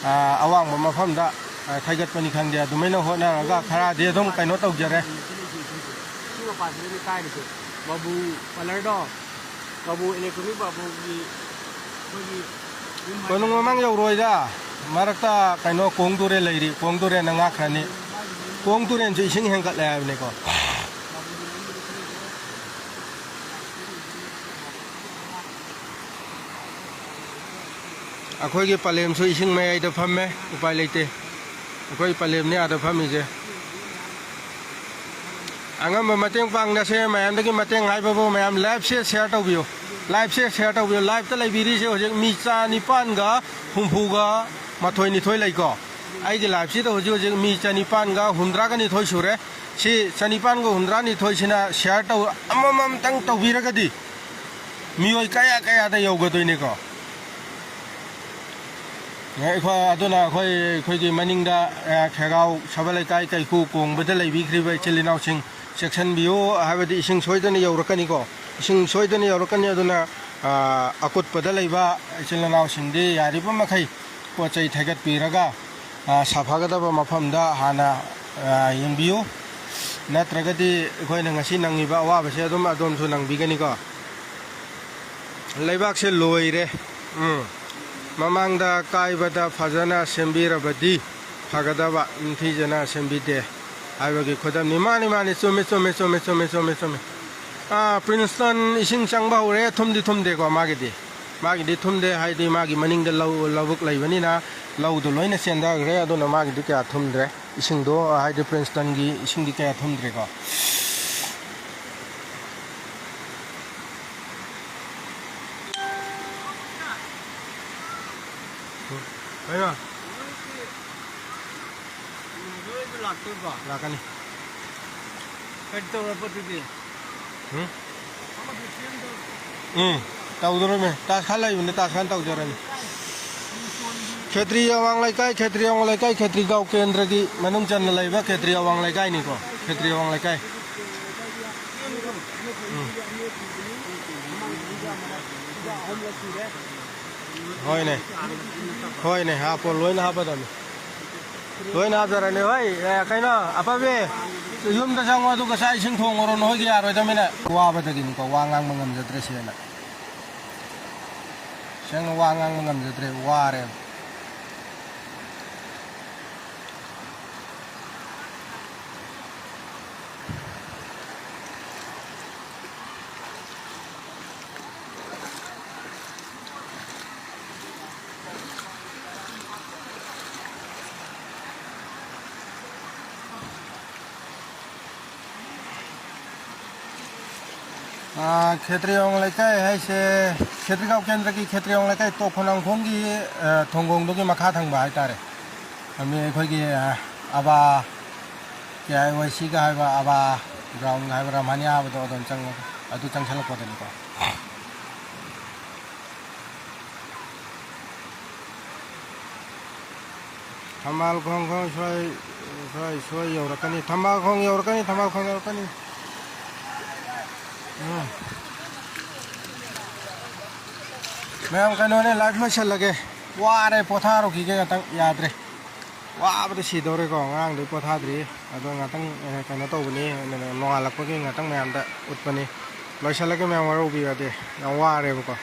ꯑ, ꯑꯋꯥꯡꯕ ꯃꯐꯝꯗ, ꯑ, ꯊꯩꯒꯠꯄꯅꯤ ꯈꯪꯗꯦ, ꯑꯗꯨꯃꯥꯏꯅ ꯍꯣꯠꯅꯔꯒ ꯈꯔꯗꯤ ꯑꯗꯨꯝ ꯀꯩꯅꯣ ꯇꯧꯖꯔꯦ꯫ ꯏꯁꯤꯡ ꯃꯄꯥꯁꯤꯗꯅꯦ ꯀꯥꯏꯔꯤꯁꯦ꯫ ꯕꯥꯕꯨ ꯄꯥꯔꯂꯔꯗꯣ, ꯕꯥꯕꯨ ꯏꯂꯦꯛꯇ꯭ꯔꯣꯅꯤꯛ ꯕꯥꯕꯨꯒꯤ ꯑꯩꯈꯣꯏꯒꯤ ꯌꯨꯝ ꯍꯥꯏ- ꯀꯣꯅꯨꯡ ꯃꯃꯥꯡ ꯌꯧꯔꯣꯏꯗ꯫ ꯃꯔꯛꯇ ꯀꯩꯅꯣ ꯀꯣꯡ ꯇꯨꯔꯦꯜ ꯂꯩꯔꯤ, ꯀꯣꯡ ꯇꯨꯔꯦꯜꯅ ꯉꯥꯛꯈ꯭ꯔꯅꯤ꯫ ꯀꯣꯡ ꯇꯨꯔꯦꯜꯁꯨ ꯏꯁꯤꯡ ꯍꯦꯟꯒꯠꯂꯦ ꯍꯥꯏꯕꯅꯤꯀꯣ꯫ ꯑꯩꯈꯣꯏꯒꯤ ꯄꯂꯦꯝꯁꯨ ꯏꯁꯤꯡ ꯃꯌꯥꯏꯗ ꯐꯝꯃꯦ, ꯎꯄꯥꯏ ꯂꯩꯇꯦ꯫ ꯑꯩꯈꯣꯏ ꯄꯂꯦꯝꯅꯤ ꯑꯥꯗ ꯐꯝꯃꯤꯁꯦ꯫ ꯑꯉꯝꯕ ꯃꯇꯦꯡ ꯄꯥꯡꯅꯁꯦ꯫ ꯃꯌꯥꯝꯗꯒꯤ ꯃꯇꯦꯡ ꯍꯥꯏꯕꯕꯨ, ꯃꯌꯥꯝ ꯂꯥꯏꯐꯁꯦ ꯁꯤꯌꯔ ꯇꯧꯕꯤꯌꯨ, ꯂꯥꯏꯐꯁꯦ ꯁꯤꯌꯔ ꯇꯧꯕꯤꯌꯨ꯫ ꯂꯥꯏꯐꯇ ꯂꯩꯕꯤꯔꯤꯁꯦ ꯍꯧꯖꯤꯛ ꯃꯤ ꯆꯥ ꯅꯤꯄꯥꯟꯒ ꯍꯨꯝꯐꯨꯒ ꯃꯥꯊꯣꯏ ꯅꯤꯊꯣꯏ ꯂꯩꯀꯣ꯫ ꯑꯩꯒꯤ ꯂꯥꯏꯐꯁꯤꯗ ꯍꯧꯖꯤꯛ ꯍꯧꯖꯤꯛ ꯃꯤ ꯆꯥꯅꯤꯄꯥꯟꯒ ꯍꯨꯝꯗ꯭ꯔꯥꯒ ꯅꯤꯊꯣꯏ ꯁꯨꯔꯦ꯫ ꯁꯤ ꯆꯥꯅꯤꯄꯥꯟꯒ ꯍꯨꯝꯗ꯭ꯔꯥꯅꯤꯊꯣꯏꯁꯤꯅ ꯁꯤꯌꯥꯔ ꯇꯧ, ꯑꯃꯃꯝꯇꯪ ꯇꯧꯕꯤꯔꯒꯗꯤ ꯃꯤꯑꯣꯏ ꯀꯌꯥ ꯀꯌꯥꯗ ꯌꯧꯒꯗꯣꯏꯅꯤꯀꯣ꯫ ꯑꯩꯈꯣꯏ, ꯑꯗꯨꯅ ꯑꯩꯈꯣꯏ, ꯑꯩꯈꯣꯏꯒꯤ ꯃꯅꯤꯡꯗ, ꯑ, ꯈꯦꯒꯥꯎ ꯁꯕꯜ ꯂꯩꯀꯥꯏ ꯀꯩꯀꯨ ꯀꯣꯡꯕꯗ ꯂꯩꯕꯤꯈ꯭ꯔꯤꯕ ꯏꯆꯤꯜ ꯏꯅꯥꯎꯁꯤꯡ ꯆꯦꯛꯁꯤꯟꯕꯤꯌꯨ, ꯍꯥꯏꯕꯗꯤ ꯏꯁꯤꯡ ꯁꯣꯏꯗꯅ ꯌꯧꯔꯛꯀꯅꯤꯀꯣ꯫ ꯏꯁꯤꯡ ꯁꯣꯏꯗꯅ ꯌꯧꯔꯛꯀꯅꯤ꯫ ꯑꯗꯨꯅ, ꯑ, ꯑꯀꯨꯠꯄꯗ ꯂꯩꯕ ꯏꯆꯤꯜ ꯏꯅꯥꯎꯁꯤꯡꯗꯤ ꯌꯥꯔꯤꯕ ꯃꯈꯩ ꯄꯣꯠ ꯆꯩ ꯊꯩꯒꯠꯄꯤꯔꯒ, ꯑ, ꯁꯥꯐꯒꯗꯕ ꯃꯐꯝꯗ ꯍꯥꯟꯅ, ꯑ, ꯌꯦꯡꯕꯤꯌꯨ꯫ ꯅꯠꯇ꯭ꯔꯒꯗꯤ ꯑꯩꯈꯣꯏꯅ ꯉꯁꯤ ꯅꯪꯉꯤꯕ ꯑꯋꯥꯕꯁꯦ ꯑꯗꯨꯝ ꯑꯗꯣꯝꯁꯨ ꯅꯪꯕꯤꯒꯅꯤꯀꯣ꯫ ꯂꯩꯕꯥꯛꯁꯦ ꯂꯣꯏꯔꯦ꯫ ꯎꯝ꯫ ꯃꯃꯥꯡꯗ ꯀꯥꯏꯕꯗ ꯐꯖꯅ ꯁꯦꯝꯕꯤꯔꯕꯗꯤ ꯐꯒꯗꯕ, ꯅꯤꯡꯊꯤꯖꯅ ꯁꯦꯝꯕꯤꯗꯦ ꯍꯥꯏꯕꯒꯤ ꯈꯨꯗꯝꯅꯤ꯫ ꯃꯥꯅꯤ, ꯃꯥꯅꯤ, ꯆꯨꯝꯃꯤ, ꯆꯨꯝꯃꯤ, ꯆꯨꯝꯃꯤ, ꯆꯨꯝꯃꯤ, ꯆꯨꯝꯃꯤ, ꯆꯨꯝꯃꯤ꯫ ꯑꯥ, ꯄ꯭ꯔꯤꯟꯁꯇꯟ ꯏꯁꯤꯡ ꯆꯪꯕ ꯍꯧꯔꯦ, ꯊꯨꯝꯗꯤ ꯊꯨꯝꯗꯦꯀꯣ ꯃꯥꯒꯤꯗꯤ꯫ ꯃꯥꯒꯤꯗꯤ ꯊꯨꯝꯗꯦ, ꯍꯥꯏꯗꯤ ꯃꯥꯒꯤ ꯃꯅꯤꯡꯗ ꯂꯧ, ꯂꯧꯕꯨꯛ ꯂꯩꯕꯅꯤꯅ ꯂꯧꯗꯣ ꯂꯣꯏꯅ ꯆꯦꯟꯊꯈ꯭ꯔꯦ, ꯑꯗꯨꯅ ꯃꯥꯒꯤꯗꯤ ꯀꯌꯥ ꯊꯨꯝꯗ꯭ꯔꯦ꯫ ꯏꯁꯤꯡꯗꯣ, ꯍꯥꯏꯗꯤ ꯄ꯭ꯔꯤꯟꯁꯇꯟꯒꯤ ꯏꯁꯤꯡꯗꯤ ꯀꯌꯥ ꯊꯨꯝꯗ꯭ꯔꯦꯀꯣ꯫ ꯀꯩꯅꯣ? ꯂꯥꯛꯀꯅꯤ꯫ ꯀꯔꯤ ꯇꯧꯔꯕ ꯑꯗꯨꯗꯤ? ꯎꯝ? ꯎꯝ, ꯇꯧꯗꯣꯔꯤꯃꯦ꯫ ꯇꯥꯖ ꯈꯥꯟ ꯂꯩꯕꯅꯦ, ꯇꯥꯖ ꯈꯥꯟ ꯇꯧꯖꯔꯅꯤ꯫ ꯈꯦꯇ꯭ꯔꯤ ꯑꯋꯥꯡ ꯂꯩꯀꯥꯏ, ꯈꯦꯇ꯭ꯔꯤ ꯑꯋꯥꯡ ꯂꯩꯀꯥꯏ, ꯈꯦꯇ꯭ꯔꯤꯒꯥꯎ ꯀꯦꯟꯗ꯭ꯔꯒꯤ ꯃꯅꯨꯡ ꯆꯟꯅ ꯂꯩꯕ ꯈꯦꯇ꯭ꯔꯤ ꯑꯋꯥꯡ ꯂꯩꯀꯥꯏꯅꯤꯀꯣ, ꯈꯦꯇ꯭ꯔꯤ ꯑꯋꯥꯡ ꯂꯩꯀꯥꯏ꯫ ꯎꯝ꯫ ꯍꯣꯏꯅꯦ꯫ ꯍꯣꯏꯅꯦ, ꯍꯥꯞꯄꯣ, ꯂꯣꯏꯅ ꯍꯥꯞꯄꯗꯕꯅꯤ꯫ ꯂꯣꯏꯅ ꯍꯥꯞꯆꯔꯅꯤ꯫ ꯍꯣꯏ, ꯑꯦ, ꯀꯩꯅꯣ, ꯑꯄꯥꯕꯤ, ꯌꯨꯝꯗ ꯆꯪꯉꯣ, ꯑꯗꯨꯒ ꯆꯥꯛ ꯏꯁꯤꯡ ꯊꯣꯡꯉꯨꯔꯣ, ꯅꯈꯣꯏꯒꯤ ꯌꯥꯔꯣꯏꯗꯕꯅꯤꯅ꯫ ꯋꯥꯕꯗꯒꯤꯅꯤꯀꯣ, ꯋꯥ ꯉꯥꯡꯕ ꯉꯝꯖꯗ꯭ꯔꯦ ꯁꯤꯅ꯫ ꯁꯦꯡꯅ ꯋꯥ ꯉꯥꯡꯕ ꯉꯝꯖꯗ꯭ꯔꯦ, ꯋꯥꯔꯦꯕ꯫ ꯑꯥ, ꯈꯦꯇ꯭ꯔꯤꯌꯣꯡ ꯂꯩꯀꯥꯏ ꯍꯥꯏꯁꯦ, ꯈꯦꯇ꯭ꯔꯤꯒꯥꯎ ꯀꯦꯟꯗ꯭ꯔꯒꯤ ꯈꯦꯇ꯭ꯔꯤꯌꯣꯡ ꯂꯩꯀꯥꯏ, ꯇꯣꯞ ꯈꯣꯡꯅꯥꯡꯈꯣꯡꯒꯤ, ꯑꯥ, ꯊꯣꯡꯒꯣꯡꯗꯨꯒꯤ ꯃꯈꯥ ꯊꯪꯕ ꯍꯥꯏꯇꯥꯔꯦ꯫ ꯑꯗꯨ ꯑꯩꯈꯣꯏꯒꯤ, ꯑꯥ, ꯑꯕꯥ, ꯀꯦ ꯑꯥꯏ ꯋꯥꯏ ꯁꯤꯒ ꯍꯥꯏꯕ ꯑꯕꯥ ꯒ꯭ꯔꯥꯎꯟꯒ ꯍꯥꯏꯕ ꯔꯥꯝꯍꯥꯅꯤ ꯑꯕꯗꯣ ꯑꯗꯨꯝ ꯆꯪꯉꯒ, ꯑꯗꯨ ꯆꯪꯁꯤꯜꯂꯛꯄꯗꯅꯤꯀꯣ꯫ ꯊꯝꯕꯥꯜ ꯈꯣꯡ ꯈꯣꯡ ꯁ꯭ꯋꯥꯏ, ꯁ꯭ꯋꯥꯏ, ꯁ꯭ꯋꯥꯏ ꯌꯧꯔꯛꯀꯅꯤ꯫ ꯊꯝꯕꯥꯜ ꯈꯣꯡ ꯌꯧꯔꯛꯀꯅꯤ, ꯊꯝꯕꯥꯜ ꯈꯣꯡ ꯌꯧꯔꯛꯀꯅꯤ꯫ ꯎꯝ꯫ ꯃꯌꯥꯝ ꯀꯩꯅꯣꯅꯦ, ꯂꯥꯏꯚ ꯂꯣꯏꯁꯜꯂꯒꯦ꯫ ꯋꯥꯔꯦ, ꯄꯣꯊꯥꯔꯨꯈꯤꯒꯦ ꯉꯥꯛꯇꯪ꯫ ꯌꯥꯗ꯭ꯔꯦ꯫ ꯋꯥꯕꯗ ꯁꯤꯗꯧꯔꯦꯀꯣ꯫ ꯉꯔꯥꯡꯗꯩ ꯄꯣꯊꯥꯗ꯭ꯔꯤ꯫ ꯑꯗꯣ ꯉꯥꯛꯇꯪ, ꯑꯦ, ꯀꯩꯅꯣ ꯇꯧꯕꯅꯤ, ꯅꯣꯡꯉꯥꯜꯂꯛꯄꯒꯤ ꯉꯥꯛꯇꯪ ꯃꯌꯥꯝꯗ ꯎꯠꯄꯅꯤ꯫ ꯂꯣꯏꯁꯜꯂꯒꯦ ꯃꯌꯥꯝ, ꯋꯥꯔꯧꯕꯤꯕ ꯌꯥꯗꯦ꯫ ꯌꯥꯝ ꯋꯥꯔꯦꯕꯀꯣ꯫